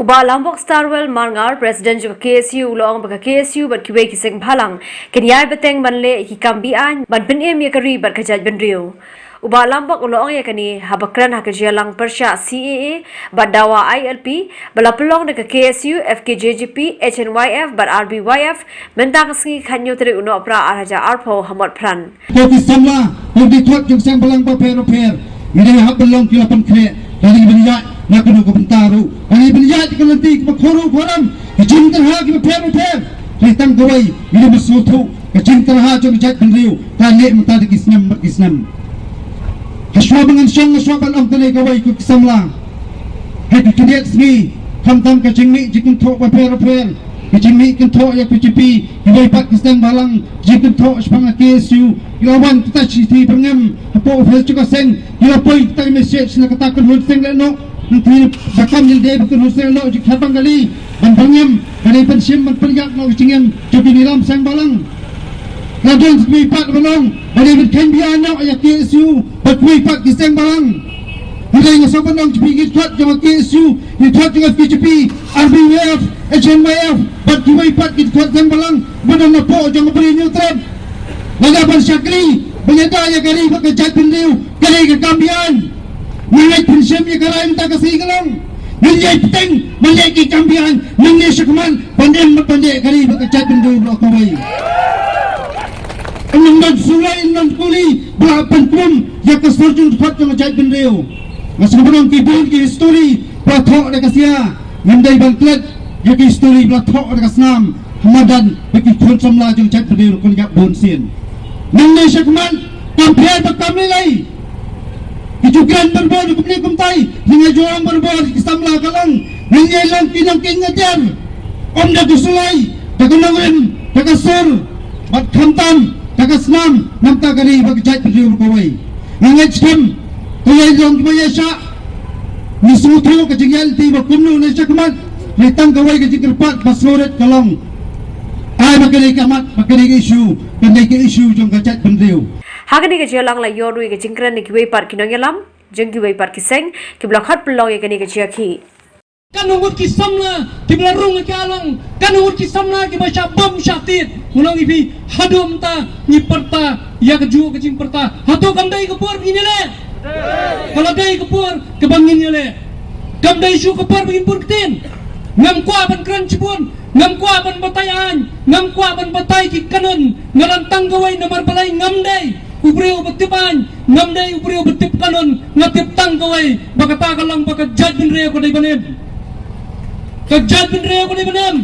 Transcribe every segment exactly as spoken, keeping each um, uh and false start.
Bah Lambok Starwell Marngar, President jong ka K S U, u la ong ba ka K S U bad kiwei ki seng bhalang kin ïai bteng ban leh ïa ki kam be-aiñ ban pynim ïa ka ri bad ka jaitbynriew. U Bah Lambok u la ong ïa kane haba kren ha ka jingïalang pyrshah C A A bad dawa I L P ba la pynlong da ka K S U, F K J G P, H N Y F bad R B Y F mynta ka sngi khathynñiew tarik u Nohprah ar hajar arphew ha Motphran. Ko ki samla, ko ki dkhot jong seng bhalang bapher bapher, ngi dei hap ban long ki la pynkhreh, la dei ban ïaid na kano ka bynta ruh, la dei ban ïaid ka lynti kaba khoro khoram, ki jingtyrha kiba pher bapher. Hynrei tang kawei ngi dei ban sngewthuh, ka jingtyrha jong ka jaitbynriew ka leh mynta da ki snem bad ki snem. Hashwa ba ngan shong nga sngewbha ban ong kane kawei ko ki samla. Ha ki khyndiat sngi, khamtam ka jingmih jingkynthoh bapher bapher, ka jingmih kynthoh ïa ka B J P, kiwei pat ki seng bhalang, jingkynthoh shaphang ka K S U, ki la wan kita shithi byrngem hapoh office jong ka seng, ki la poi kita message na kata kynhun seng lehnoh. Nangta ba kam ïa lade ba kynhun seng lehnoh jingkhadbang kali ban byrngem, ba dei ban shim ban pynïap noh ka jingim jong ki nongïalam seng bhalang. La don sa kiwei pat ba ong ba dei ban kheiñ bha noh ïa K S U bad kiwei pat ki seng bhalang. Hynrei nga sngewbha ban ong, ki dkhot jong ka K S U, ki dkhot jong ka F K J P, R B Y F, H N Y F bad kiwei pat ki dkhot seng bhalang ba don hapoh jong ka Bri Hynñiewtrep. Lada ban shakri ban ïada ïa ka ri bad ka jaitbynriew ka dei ka kam be-aiñ. Ngi ngeit phin shim ïa ka rai mynta ka sngi ka long. Ngin ïai bteng ban leh ki kam be-aiñ nangne shakhmat ban im bad ban leh ka ri bad ka jaitbynriew baroh kawei. Ym don suloi, ym don kuli ba la pynkum ïa ka sur jingdkhot jong ka jaitbynriew. Nga sngewbha ban ong, ki bun ki histori ba la thoh da ka sia, ngim dei ban klet ïa ki histori ba la thoh da ka snam ha madan ba ki khun samla jong ka jaitbynriew ruh kin ïap bun sien. Nangne shakhmat kam pher ba kam lei lei. Ki ju kren barabor kumne kumtai, ngi ïa ju ong barabor ki samla ka long, ngi ïa long ki nongkieng nongkier. Ym da ka suloi, da ka nongrim, da ka sur, bad khamtam da ka snam, namar ka ri bad ka jaitbynriew kawei. Nga ngeit skhem, ka ïa long kiba ïa shah. Ngi sngewthuh ka jingïaid lynti ba kumno ne shakhmat, hynrei tang kawei ka jingkyrpad ba sngewrit ka long, ai ba kane ka mat, ba kane ka issue kan dei ka issue jong ka jaitbynriew. Ha kane ka jingïalang la ïoh ruh ïa ka jingkren na kiwei pat ki nongïalam jong kiwei pat ki seng kiba la khot pynlong ïa kane ka jingïakhih. Katno ngut ki samla kiba la rung ha ka long, katno ngut ki samla kiba shah bam shah tied. Nga ong ïa phi, haduh mynta ngi pyrta ïa kajuh ka jingpyrta. Hato kam dei ka por ba ngin ïaleh? Ka la dei ka por kaba ngin ïaleh. Kam dei shuh ka por ba ngin bun ktien. Ngam kwah ban kren shibun, ngam kwah ban batai aiñ, ngam kwah ban batai ki kanun. Nga long tang kawei namar balei? Ngam dei u briew ba tip aiñ, ngam dei u briew ba tip kanun, nga tip tang kawei ba kata ka long ba ka jaitbynriew ka dei ban im. Ka jaitbynriew ka dei ban im.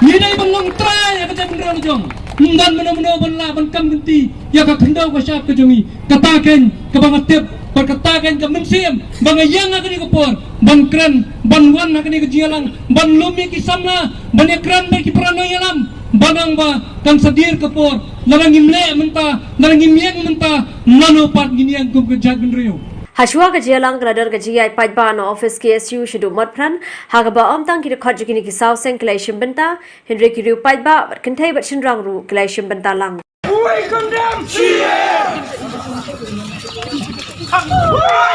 Ngi dei ban long trai ïa ka jaitbynriew la jong. Ym don mano mano ban lah ban kam kynti ïa ka khyndew ka shap ka jong ngi. Kata kein kaba nga tip, bad kata kein ka mynsiem ba nga ïeng ha kane ka por ban kren, ban wan ha kane ka jingïalang, ban lum ïa ki samla, ban ïakren bad ki para nongïalam, ban ong ba kan sa dier ka por, lada ngim leh mynta, lada ngim ïeng mynta, lano pat ngin ïeng kum ka jaitbynriew. Hashwa ka jingïalang ka la don ka jingïaid paidbah na office K S U shaduh Motphran, ha kaba ym tang ki dkhot jong kine ki saw seng ki la ïashim bynta, hynrei ki riew paidbah bad kynthei bad shynrang ruh ki la ïashim bynta lang. We condemn C A A.